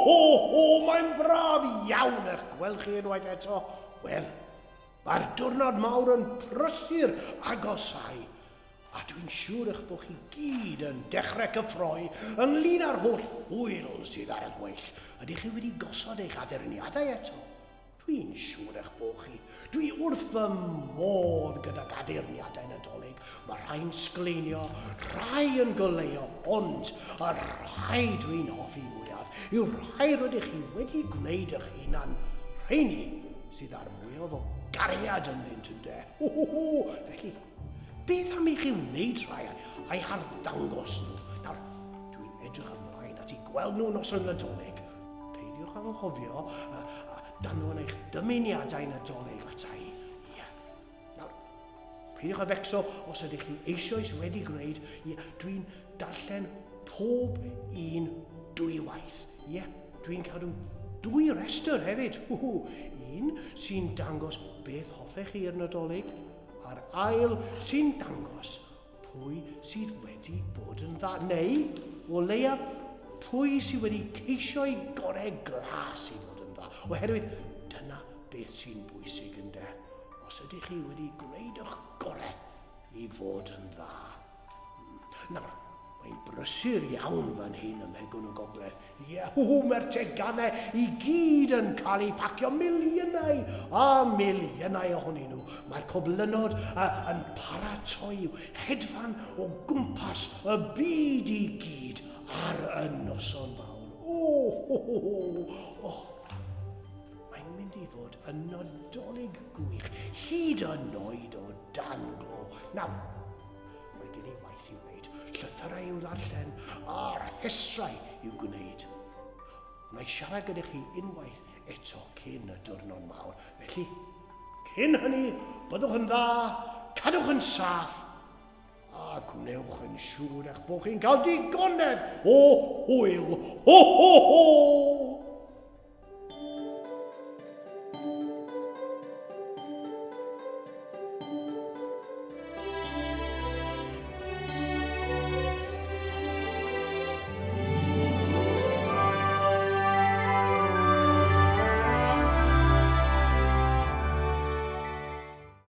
ho, ho! Mae'n braf iawn eich gweld chi unwaith eto. Wel, mae'r diwrnod mawr yn prysur agosau, a dwi'n siŵr eich bod chi gyd yn dechrau cyffroi ynglyn â'r holl hwyl sydd ar y gweill. Ydych chi wedi gosod eich addurniadau eto? Dwi'n siŵr eich bod chi. Dwi wrth fy modd gydag addurniadau Nadolig. Mae rhai'n sgleinio, rhai yn goleuo, ond y rhai dwi'n hoffi mwyaf yw'r rhai rydych chi wedi gwneud eich hunan, rheini sydd â'r mwyaf o gariad ynddynt ynde. Ho, ho, ho! Felly, beth am i chi wneud rhai a'i harddangos nhw? Nawr, dwi'n edrych ymlaen at i gweld nhw noson Nadolig. Peidiwch anghofio a, a danfon eich dymuniadau Nadolig ata i. Ie. Nawr, peidiwch â becso os ydych chi eisoes wedi gwneud. Ie, dwi'n darllen pob un dwywaith. Ie, dwi'n cadw dwy restr hefyd. Un sy'n dangos beth hoffech chi i'r Nadolig, a'r ail sy'n dangos Pwy sydd wedi bod yn dda? Neu, o leiaf, pwy sydd wedi ceisio'i gorau glas i fod yn dda? Oherwydd dyna beth sy'n bwysig ynde. Os ydych chi wedi gwneud eich gorau i fod yn dda. Nawr, mae'n brysur iawn fan hyn ym Mhegwn y Gogledd. Ie, hw, mae'r teganau i gyd yn cael eu pacio, miliynau a miliynau ohonyn nhw. Mae'r coblynnod yn paratoi i'w hedfan o gwmpas y byd i gyd ar y noson fawr. O, ho, ho, ho, o. Mae'n mynd i fod yn Nadolig gwych, hyd yn oed o dan glo. Nawr, Mae gen i waith i'w wneud, llythyrau i'w ddarllen a rhestrau i'w gwneud. Wna i siarad gyda chi unwaith eto cyn y diwrnod mawr. Felly, cyn hynny, byddwch yn dda, cadwch yn saff, a gwnewch yn siŵr eich bod chi'n cael digonedd o hwyl. Ho, ho, ho!